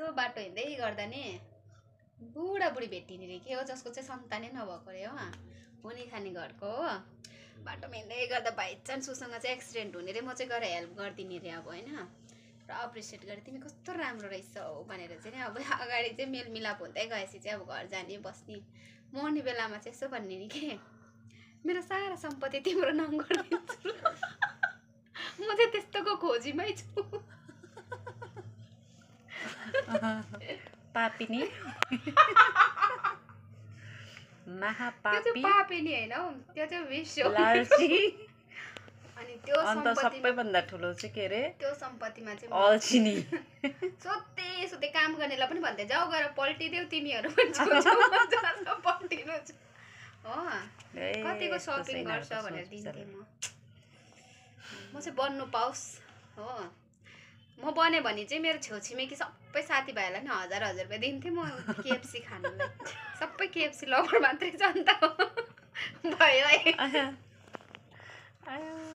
यस्तो बाटो हिँड्दै गर्दा नि बुढाबुढी भेटिने रे के हो जसको चाहिँ सन्तानै नभएको रे हो हुने खाने घरको हो बाटोमा हिँड्दै गर्दा बाइचान्स उसँग चाहिँ एक्सिडेन्ट हुने रे म चाहिँ गएर हेल्प गरिदिने रे अब होइन र एप्रिसिएट गरेँ तिमी कस्तो राम्रो रहेछौ भनेर चाहिँ नि अब अगाडि चाहिँ मेलमिलाप हुँदै गएपछि चाहिँ अब घर जाने बस्ने मर्ने बेलामा चाहिँ यसो भन्ने नि के मेरो सारा सम्पत्ति तिम्रो नाम गरिदिन्छु म चाहिँ त्यस्तोको खोजीमै छु पापिनी महापापी त्यो चाहिँ पापी नि होइन हौ त्यो चाहिँ विष हो लालची अनि त्यो अन्त सबैभन्दा ठुलो चाहिँ के अरे त्यो सम्पत्तिमा चाहिँ अल्छिनी सोध्दै काम गर्नेलाई पनि भन्दै जाऊ गएर पल्टिदेऊ तिमीहरू पनि पल्टिनु हो कतिको सपिङ गर्छ भनेर दिन्थेँ म चाहिँ बन्नु पाओस् हो म बने भने चाहिँ मेरो छेउछिमेकी सबै साथीभाइहरूलाई नि 1000 रुपियाँ दिन्थेँ म केएफसी खानुलाई सबै केएफसी लभर मात्रै छ नि त भयो है